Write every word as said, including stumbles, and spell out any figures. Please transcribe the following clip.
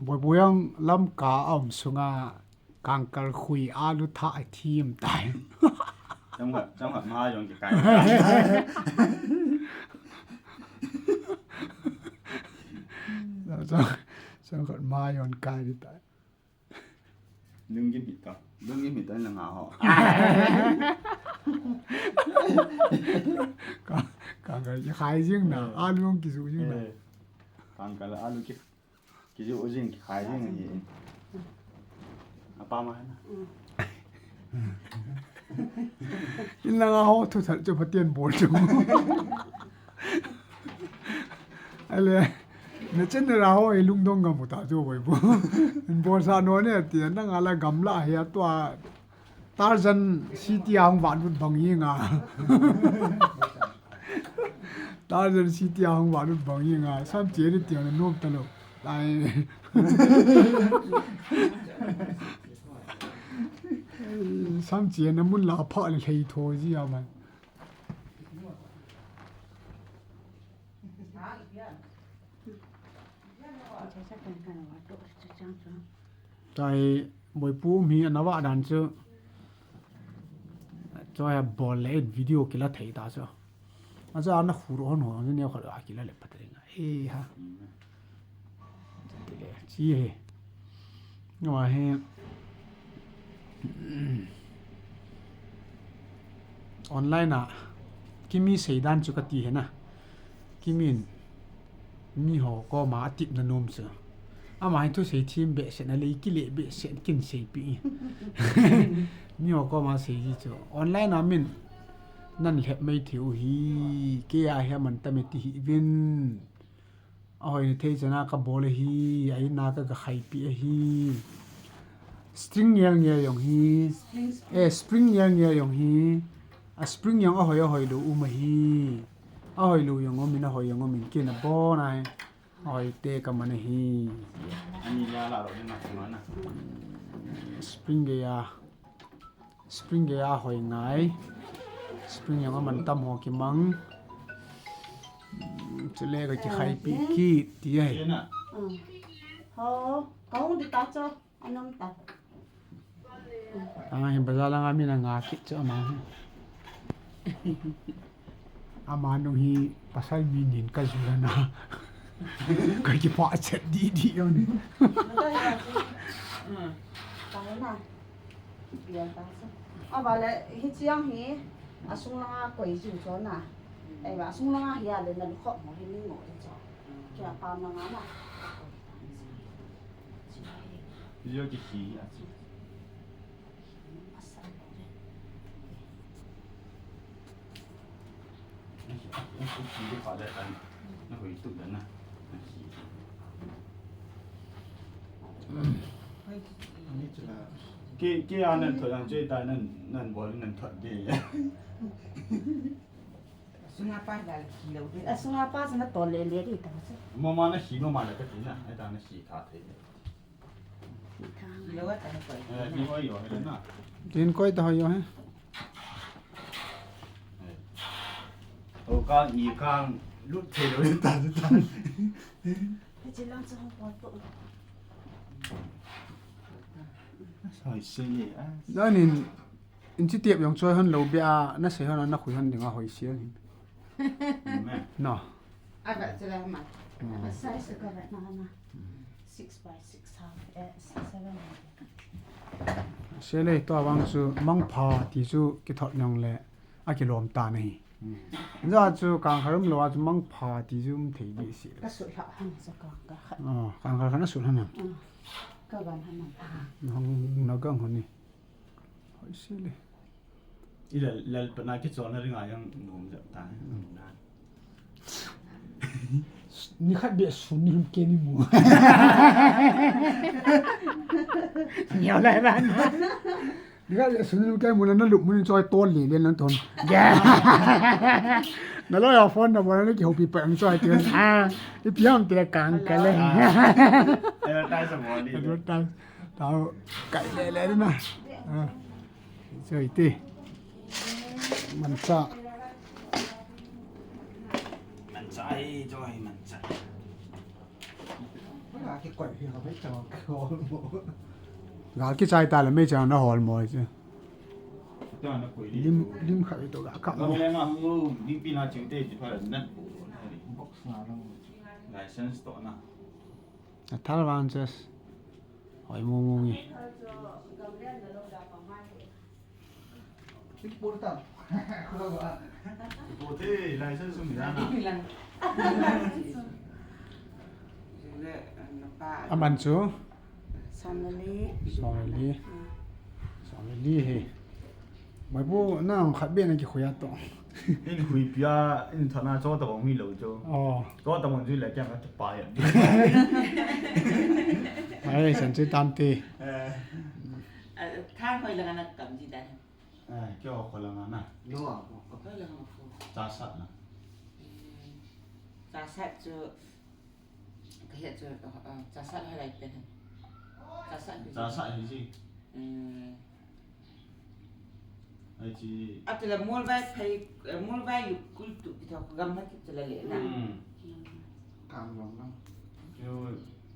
Boiboi ang Lamka a um sunga kangkal khui alu thah a thim tai. Chang khat, chang khat ma jong kikai. Chang, chang khat ma jong kai tai. Lunggim hita. Lunggim hita na nga ho. Ka, kangkal kikhai jing na, eh, alu kisu jing na. Eh. Kangkal alu ki, kisu jing, kikhai jing hi. Apa ma na. Mm. Inlanga ho thu thal chu Pathen bol chu. Ale, na chen na ra ho e lungdong gam ta chu boi bu. In bol sa no ne ti na nga la gamla hi a tua. Tarzan City a hung vat lut bang hi nga. Tarzan City a hung vat lut bang hi nga. Sam che ni ti na nom ta lo. Ai. Sam che na mun la pha le hlei tho ji a man. Tai boipu mi ana va dan chu. Choi a bol le video kila thei ta chu. Acha ana khur hon ho ni ne kho a kila le patring. E ha. Tile, chi he. Nga he. Online a, kimi seidan chu kati he na. Kimin, miho koma atipna nom chu. Ama hin thusei thim behseh na lei kile behseh kin seipi. Miho koma sei ji chu. Online a min, nan lhep mai thei u hi, kei a hi aman tam e ti hi vin. Ahoi na thei chana ka bol ahi, a in a ka, ka khaipi ahi. String ngel ngel jong hi. Spring, spring. Eh, spring ngel ngel jong hi. A spring jong ahoi ahoi lou um ahi. Ahoi lou jong um in ahoi jong um in kin a bon ahi. Ahoi te ka man ahi. Ani la la lo ni na ko na. Spring gei a. Spring gei a hoi ngai. Spring jong aman tam ho kimang. Chule ka kikhaipi kit ti ahi. Kena. Mm. Ho, ka hung di ta cho. Anong ta? Anga hi bazar langa min anga kit cho ama. Ama nung hi pasal mi nin ka jula na. Ka kipah chet di di yon. Tao na. Pian ta sa. Ava le hiche jong hi asung langa koi ju cho na. Ei va asung langa hi a le na lukhop mo hi ni ngo cho. Kia pa na nga na. Video kihi a chi. Kei, kei a nan thot jang chei ta nan, nan bol nan thot de. Sunga pa la khi lo de. A sunga pa sa na to le le de ta sa. Mama na khi mama la ka ti na, ai ta na khi tha thei. Tin koi ta hoi yo he. O ka ni kang lut thei lo ta ta. Sai se ye. Nanin in chi tiap jong choi hon lo bia na sei hon na khui hon dinga hoi sial hin. No. Ava chila ma. Ava size ka va na na. Six by six half, eh, seven. Sele to vang chu mangpha ti chu kithot nang le a kilom ta na hi. Ja chu kangkhar um lo a chu mangpha ti chu um thei di si. Ka sut hla hang sa kangkhar khat. Oh, kangkhar khat na sut hang. Ka van hang. Hang na gang hon ni. Hoi sele. I lal, lal pana kicholna ringa jong nom jep ta. Ni khat beh sun ni hum ke ni mu. Neo lai ban. Ni khat beh sun ni hum ke mu na lup mu ni choi tol le le na ton. Na lo ya phone na bo na ki hopi pa ang choi ti. Ah, ipi ham ti le kang ka le. Advertise mo ni. Advertise. Tao kai le le na. Ah. Choi te. Mancha. Mancha hi, choi mancha. Ka kikoi hi ka mei chang ka hol mo. Gal kichai ta le mei chang na hol mo chu. Tua na koi di Lim chu. Lim khat to ga kap Ka mo. Hol ma mu ni pi na chu te ji pha na pu. Box na lo. License to na. A thal vang ches. Hoi mo mo ngi. Porta. Porta, license sum dana. Aman chu. Somleli. Somleli. Somleli he. Mai bu na khat be na kikhuya to. In hui pia, in thana cho ta bang hui lo cho. Oh. Cho ta bang ju le kya ka pa ya. Ai, san chu tam te. Eh. Thang hoi la na kam ji dan. Eh, kyo ko la na. No, ko. Hoi la ko. Cha sat na. Cha sat chu. Ka he chu, cha sat hoi lai pen. Cha sat. Cha sat hi ji. Eh. Ai chi. Atila mol vai phai, mol vai lu kul tu ki tho gam na ki tila le na. Hmm. Kam gam na. Kyo.